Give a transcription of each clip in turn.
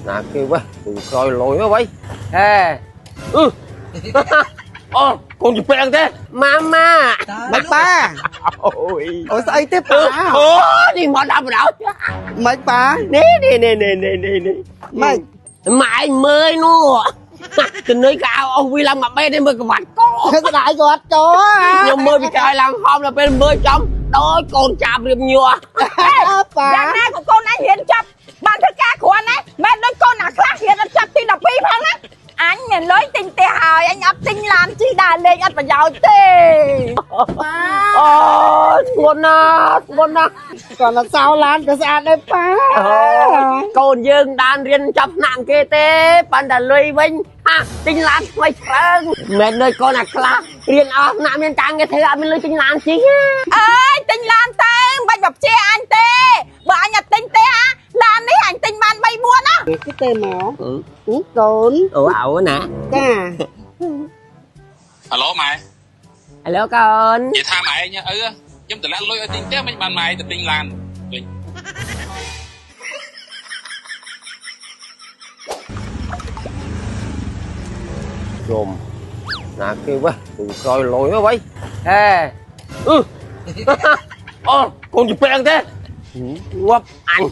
ណាគេវ៉េពូក្រោយលយមកវ៉ៃហេអឺអូកូនជពាក់ទេម៉ាម៉ា មិនប៉ា អូយ អូស្អីទេប៉ា អូនេះមកដល់បណ្ដោយ មិនប៉ា នេះនេះនេះនេះនេះនេះ មិន ម៉ែមើលនោះជំនួយកៅអស់វាឡើងមួយបេទេមើលក្បាត់ក ស្ដាយគាត់ចូល ខ្ញុំមើលពីក្រោយឡើងហំដល់ពេលមើលចំដោយកូនចាប់រៀបញ័រ ប៉ា យ៉ាងណាក៏កូនអញរៀនចប់បានធ្វើការគ្រាន់ណាមិនដូចកូនអាខ្លះរៀនអត់ចប់ទី12ផងណាអញមានលុយទិញផ្ទះហើយអញអត់ទិញឡានជិះដើរលេងអត់ប្រយោជន៍ទេប៉ា អូធ្ងន់ណាស់ធ្ងន់ណាស់ គាត់ទៅសោឡានក៏ស្អាតដែរប៉ា អូកូនយើងដានរៀនចប់ថ្នាក់គេទេប៉ុន្តែលុយវិញហាទិញឡានថ្មីច្រើនមិនដូចកូនអាខ្លះរៀនអស់ថ្នាក់មានការងារធ្វើអត់មានលុយទិញឡានជិះ អើយទិញឡានទៅមិនបាច់មកជាអញទេបើអញអត់ទិញទេហាឡាននេះអញទិញបាន3 4ណា គេទេមកកូន អូអោណា ចា អាឡូម៉ែ ហេឡូកូន និយាយថាម៉ែឯងឪខ្ញុំតម្លាក់លុយឲ្យទិញផ្ទះមិនបានម៉ែទៅទិញឡានវិញ ជុំណាគេវ៉េពូក្រោយលយមកវ៉ៃហេអឺអូកូនជពាក់ទេងាប់អញ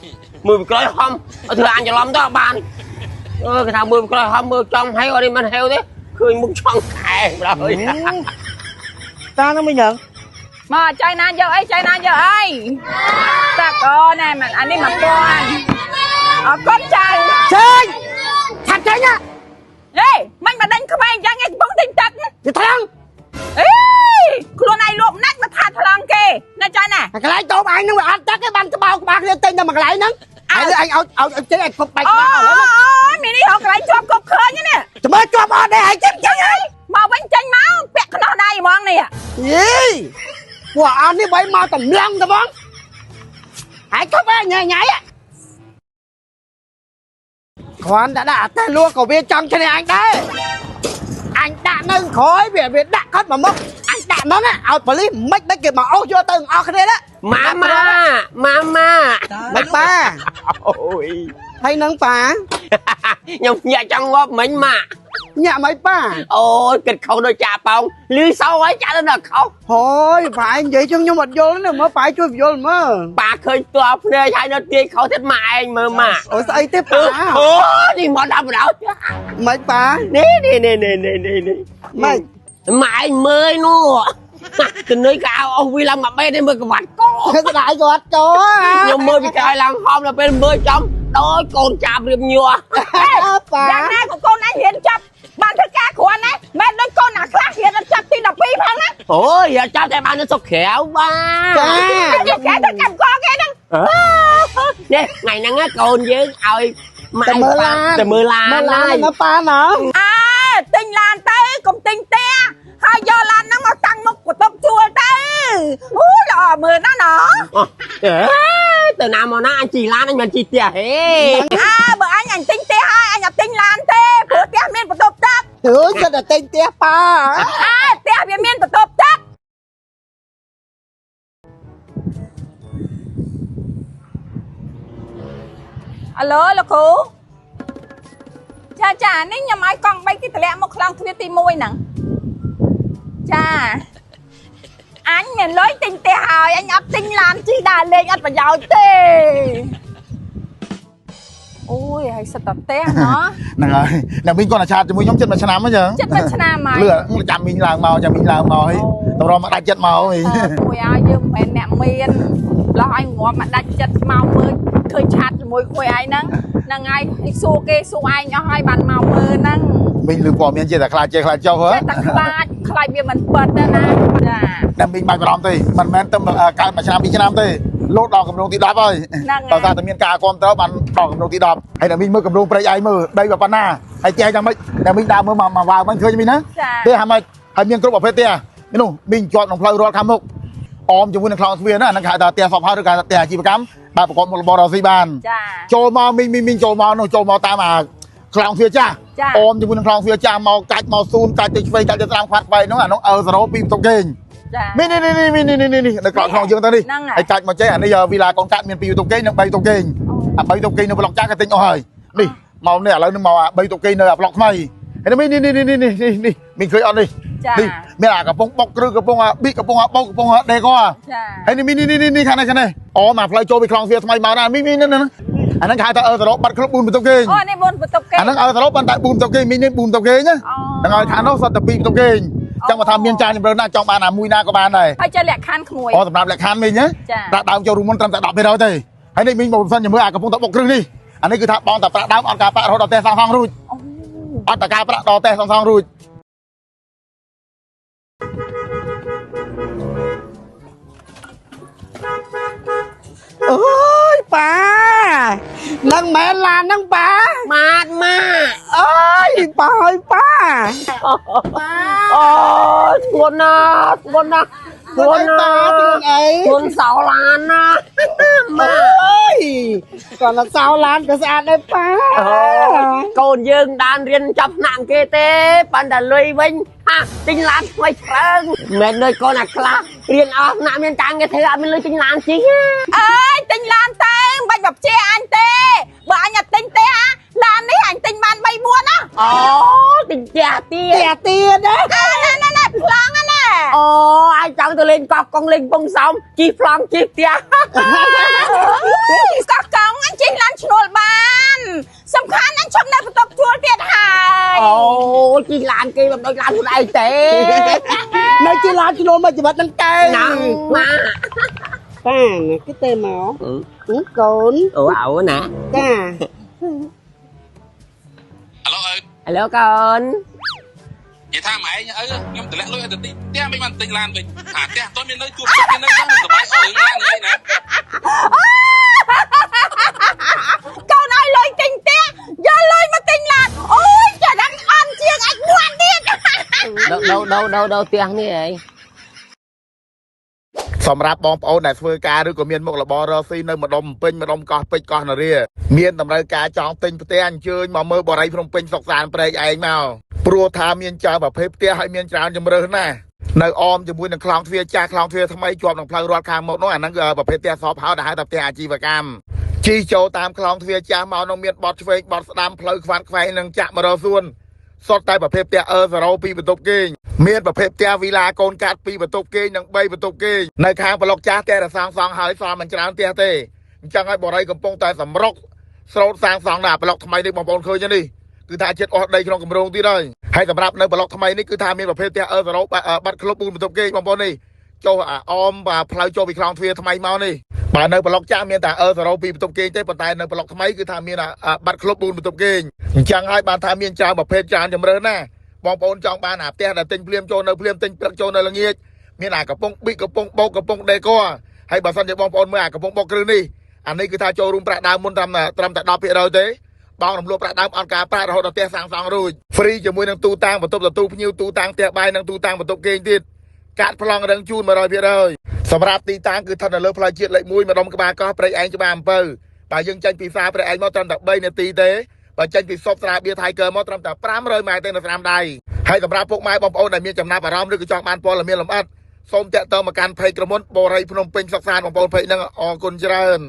មើលពីក្រោយហំអត់ធ្វើអញច្រឡំទៅអត់បានអឺគេថាមើលពីក្រោយហំមើលចំហេវអត់នេះមិនហេវទេឃើញមុខឆង់ខែម្ដងហើយ តានឹងមិនយ៉ាង មកចៃណាយកអីចៃណាយកអីតាកូនណែមិនអានេះ1000អរគុណចៅ ចេញថាចេញណា ហេមិនមកដេញក្មេងអញ្ចឹងឯងកំពុងទិញទឹក ទៅថ្លង់ អេខ្លួនឯងលក់ណាច់មកថាថ្លង់គេណាចាណា កន្លែងតូបឯងនឹងវាអត់ទឹកទេបានក្បោក្បាលគ្នាទិញតែមួយកន្លែងហ្នឹងឯងឯងឲ្យឲ្យចេញឯងគប់បែក អូ ក្បាលឥឡូវ យមាននេះរកកន្លែងជាប់គប់ឃើញនេះ ចាំមើលជាប់អត់ដែរឯងចេញចេញហើយ មកវិញចេញមកពាក់ខ្នោះដៃហ្មងនេះ យីពួកអត់នេះបីមកតម្លងត្បងឯងគប់ឯងញ៉ៃញ៉ៃគ្រាន់តែដាក់អតេលួក៏វាចង់ឈ្នះអញដែរអញដាក់នៅក្រោយវាវាដាក់គាត់មកមុខអញដាក់ហ្នឹងឲ្យប៉ូលីសមិនមិនគេមកអូសយកទៅអស់គ្នាណា ម៉ាម៉ាម៉ាម៉ា មិនប៉ា អូយ ហើយនឹងប៉ា ខ្ញុំញាក់ចង់ងាប់មិញម៉ាក់ ញាក់មិនប៉ា អូយគិតខុសដូចចាប៉ោងលឺសោហើយចាទៅដល់ខុស ហូយប៉ានិយាយចឹងខ្ញុំអត់យល់ទេមើលប៉ាជួយយល់មើល ប៉ាឃើញតួភ្នែកហើយនៅទាយខុសទៀតម៉ាឯងមើលម៉ា អូស្អីទេប៉ា អូនេះមកដល់បណ្ដោយ មិនប៉ា នេះនេះនេះនេះនេះនេះ មិន ម៉ែមើលនោះជំនួយកៅអស់វាឡើងមួយបេទេមើលក្បាត់ក ស្ដាយគាត់ចូល ខ្ញុំមើលពីក្រោយឡើងហំដល់ពេលមើលចំដោយកូនចាប់រៀបញ័រ ប៉ា យ៉ាងណាក៏កូនអញរៀនចប់បានធ្វើការគ្រាន់ណាមិនដូចកូនអាខ្លះរៀនអត់ចប់ទី12ផងណា អូយចាប់តែបាននៅស្រុកក្រៅបាទ ចា យកគេទៅកម្មកគេហ្នឹង នេះថ្ងៃហ្នឹងកូនយើងឲ្យម៉ែ តែមើលឡាន តែមើលឡាន មើលឡានណាប៉ាណា អើទិញឡានទៅកុំទិញផ្ទះហើយយកឡានហ្នឹងមកតាំងមុខបន្ទប់ជួលទៅអូល្អមើលណាស់ណ ទៅណាមកណាអញជិះឡានអញមិនជិះផ្ទះហេ អើបើអញអញទិញផ្ទះហើយអញអត់ទិញឡានទេព្រោះផ្ទះមានបន្ទប់ទឹក អើយគាត់តែទិញផ្ទះប៉ា អើផ្ទះវាមានបន្ទប់ទឹកអាឡូលោកគ្រូចាចានេះខ្ញុំឲ្យកង់3គេតម្លាក់មកខ្លោងទ្វារទី1ហ្នឹងចាអញមានលុយទិញផ្ទះហើយអញអត់ទិញឡានជិះដើរលេងអត់ប្រយោជន៍ទេអូយហើយសិតតែផ្ទះណោះ ហ្នឹងហើយអ្នកមីងគាត់អាឆាតជាមួយខ្ញុំចិត្តមួយឆ្នាំហ្នឹងចឹង ចិត្តមួយឆ្នាំហើយ លឺចាំមីងឡើងមកចាំមីងឡើងមកហើយតម្រាំមកដាច់ចិត្តមកហី មួយឲ្យយើងមិនមែនអ្នកមានលោះឲ្យងាប់មកដាច់ចិត្តមកមើលឃើញឆាតជាមួយគួយឯងហ្នឹងហ្នឹងហើយសួរគេសួរឯងអស់ហើយបានមកមើលហ្នឹង មីងលឺព័ត៌មានចេះតែខ្លាចចេះខ្លាចចុះហ៎ ចេះតែខ្លាចខ្លាចវាមិនពិតទេណាចា អ្នកមីងបាច់បារម្ភទេមិនមែនទៅកើតមួយឆ្នាំពីរឆ្នាំទេលោតដល់កម្រងទី10ហើយដល់តែមានការគ្រប់គ្រងបានដល់កម្រងទី10ហើយអ្នកមីងមើលកម្រងព្រៃឯងមើលដីប៉ុណ្ណាហើយផ្ទះយ៉ាងម៉េចអ្នកមីងដើរមើលមកមកវ៉ាវមិនឃើញមីងណា ចា ផ្ទះហាម៉េចហើយមានគ្រប់ប្រភេទផ្ទះនេះមីងជាប់ក្នុងផ្លូវរត់ខាងមុខអមជាមួយនឹងខ្លោងទ្វារណាហ្នឹងគេហៅថាផ្ទះសពហើយឬគេហៅថាផ្ទះអាជីវកម្មបាទប្រកបមុខរបររកស៊ីបាន ចា ចូលមកមីងមីងមីងចូលមកនោះចូលមកតាមអាខ្លោងទ្វារចាស់ ចា អមជាមួយនឹងខ្លោងទ្វារចាស់មកកាច់មកស៊ូនកាច់ទៅឆ្វេងកាច់ទៅស្ដាំខ្វាត់ខ្វែងហ្នឹងអានោះ L0 ពីបន្ទប់គេង ចា មីងនេះនេះនេះនេះនេះនេះនៅខ្លោងយើងទៅនេះ ហ្នឹងហើយ ហើយកាច់មកចេះអានេះវីឡាកូនកាត់មាន2បន្ទប់គេងនិង3បន្ទប់គេងអា3បន្ទប់គេងនៅប្លុកចាស់ក៏ទិញអស់ហើយនេះ មកនេះឥឡូវនឹងមកអា3តុកគេនៅអាប្លុកថ្មីហើយនេះនេះនេះនេះនេះនេះមានឃើញអត់នេះ ចា នេះមានអាកំពុងបុកឬកំពុងអាប៊ីកំពុងអាបោកកំពុងអាដេក ចា ហើយនេះនេះនេះនេះខាងនេះខាងនេះអូមកផ្លូវចូលពីខ្លងទ្វារថ្មីមកណាមីមីនេះអាហ្នឹងគេហៅថាអឺសរោបាត់គ្រប់4បន្ទប់គេ អូនេះ4បន្ទប់គេ អាហ្នឹងអឺសរោប៉ុន្តែ4បន្ទប់គេមីនេះ4បន្ទប់គេណាហ្នឹងហើយខាងនោះសុទ្ធតែ2បន្ទប់គេចឹងបើថាមានចានជំរឿនណាចង់បានអាមួយណាក៏បានដែរ ហើយចេះលក្ខខណ្ឌក្មួយ អូសម្រាប់លក្ខខណ្ឌមីណាប្រាក់ដើមចូលរួមមុនត្រឹមតែ10%ទេហើយនេះមីងបើមិនសិនជាមើលអាកំពុងតែបុកគ្រឹះនេះអានេះគឺថាបងតែប្រាក់ដើមអត់ការប្រាក់រហូតដល់ផ្ទះសាងសង់រួចអត់តែការប្រាក់ដល់ផ្ទះសាងសង់រួច អើយប៉ានឹងមែនឡានហ្នឹងប៉ា ម៉ាតម៉ា អើយប៉ាអើយប៉ាប៉ា អូធ្ងន់ណាស់ធ្ងន់ណាស់ធ្ងន់ណាស់ ធ្ងន់អី ធ្ងន់សោឡានណាម៉ា អើយគាត់តែសោឡានក៏ស្អាតដែរប៉ា អូកូនយើងដានរៀនចាប់ថ្នាក់គេទេប៉ុន្តែលុយវិញហាទិញឡានថ្មីច្រើនមិនមែនដូចកូនអាខ្លះរៀនអស់ថ្នាក់មានការងារធ្វើអត់មានលុយទិញឡានជិះណា អើយទិញឡានទៅមិនបាច់មកព្យាអញទេបើអញអត់ទិញទេអាឡាននេះអញទិញបាន3 4ណា អូទិញផ្ទះទៀត ផ្ទះទៀតណា អើណែណែប្លង់ណា អូអញចង់ទៅលេងកោះកុងលេងពងសោមជិះប្លង់ជិះផ្ទះ កោះកុងអញជិះឡានឈ្នួលបានសំខាន់អញឈប់នៅបន្ទប់ជួលទៀតហើយ អូជិះឡានគេមិនដូចឡានខ្លួនឯងទេ នៅជាឡានឈ្នួលមកជីវិតហ្នឹងទៅ ណាម៉ា ប៉ាណាគេទេមកកូន អូអោណា ចា ឥឡូវឪ ហេឡូកូន និយាយថាម៉ែឯងឪខ្ញុំតម្លាក់លុយឲ្យទៅទិញផ្ទះមិនបានទិញឡានវិញអាផ្ទះអត់មាននៅជួបគេនៅសោះសុបាយអូរឿងឡាននេះណា កូនឲ្យលុយទិញផ្ទះយកលុយមកទិញឡានអូយចាដឹងអន់ជាងអាចមួនទៀត ដូដូដូដូដូផ្ទះនេះអី សម្រាប់បងប្អូនដែលធ្វើការឬក៏មានមុខរបររកស៊ីនៅម្ដុំភ្នំពេញម្ដុំកោះពេជ្រកោះនរាមានតម្រូវការចង់ទិញផ្ទះអញ្ជើញមកមើលបរិយភ្នំពេញសុកសានព្រែកឯងមកព្រោះថាមានច្រើនប្រភេទផ្ទះហើយមានច្រើនជម្រើសណាស់នៅអមជាមួយនឹងខ្លងទ្វារចាស់ខ្លងទ្វារថ្មីជាប់នឹងផ្លូវរត់ខាងមុខនោះអាហ្នឹងគឺប្រភេទផ្ទះសពហៅដែលហៅថាផ្ទះអាជីវកម្មជីចូលតាមខ្លងទ្វារចាស់មកនោះមានបត់ឆ្វេងបត់ស្ដាំផ្លូវខ្វាត់ខ្វែងនិងចាក់មករកសួនសុទ្ធតែប្រភេទផ្ទះអឺ0ពីបន្ទប់គេងមានប្រភេទផ្ទះវីឡាកូនកាត់ពីបន្ទប់គេងនិង3បន្ទប់គេងនៅខាងប្លុកចាស់ផ្ទះដែលសាងសង់ហើយសល់មិនច្រើនផ្ទះទេអញ្ចឹងហើយបរិយកំពុងតែសម្រុកស្រោតសាងសង់នៅអាប្លុកថ្មីនេះបងប្អូនឃើញទេនេះគឺថាចិត្តអស់ដីក្នុងគម្រោងទៀតហើយហើយសម្រាប់នៅប្លុកថ្មីនេះគឺថាមានប្រភេទផ្ទះអឺ0បាត់ក្លុប4បន្ទប់គេងបងប្អូននេះចុះអាអមផ្លូវចូលពីខ្លងទ្វារថ្មីមកនេះបើនៅប្លុកចាស់មានតែអឺ0ពីបន្ទប់គេងទេប៉ុន្តែនៅប្លុកថ្មីគឺថាមានបាត់ក្លុប4បន្ទប់គេងអញ្ចឹងហើយបានថាមានច្រើនប្រភេទច្រើនជម្រើសណាបងប្អូនចង់បានអាផ្ទះដែលទិញភ្លាមចូលនៅភ្លាមទិញព្រឹកចូលនៅល្ងាចមានអាកំពុងប៊ិកកំពុងបោកកំពុងដេកហើយបើសិនជាបងប្អូនមើលអាកំពុងបោកគ្រឹះនេះអានេះគឺថាចូលរួមប្រាក់ដើមមុនត្រឹមតែ10%ទេបងរំលោភប្រាក់ដើមអត់ការប្រាក់រហូតដល់ផ្ទះសាងសង់រួច free ជាមួយនឹងទូតាំងបន្ទប់ទទួលភ្ញៀវទូតាំងផ្ទះបាយនិងទូតាំងបន្ទប់គេងទៀតកាត់ប្លង់រឹងជូន100%សម្រាប់ទីតាំងគឺស្ថិតនៅលើផ្លូវជាតិលេខ1ម្ដុំក្បាលកោះព្រែកឯងច្បារអំពៅបើយើងចេញពីផ្សារព្រែកឯងមកត្រឹមតែ3នាទីទេបើចេញពីសុបស្រាបៀរថៃកើមកត្រឹមតែ500ម៉ែត្រទេនៅស្នាមដៃហើយសម្រាប់ពុកម៉ែបងប្អូនដែលមានចំណាប់អារម្មណ៍ឬក៏ចង់បានព័ត៌មានលម្អិតសូមតាក់ទងមកកាន់ page ក្រុមហ៊ុនបូរីភ្នំពេញសុកសានបងប្អូន page ហ្នឹងអរគុណច្រើន។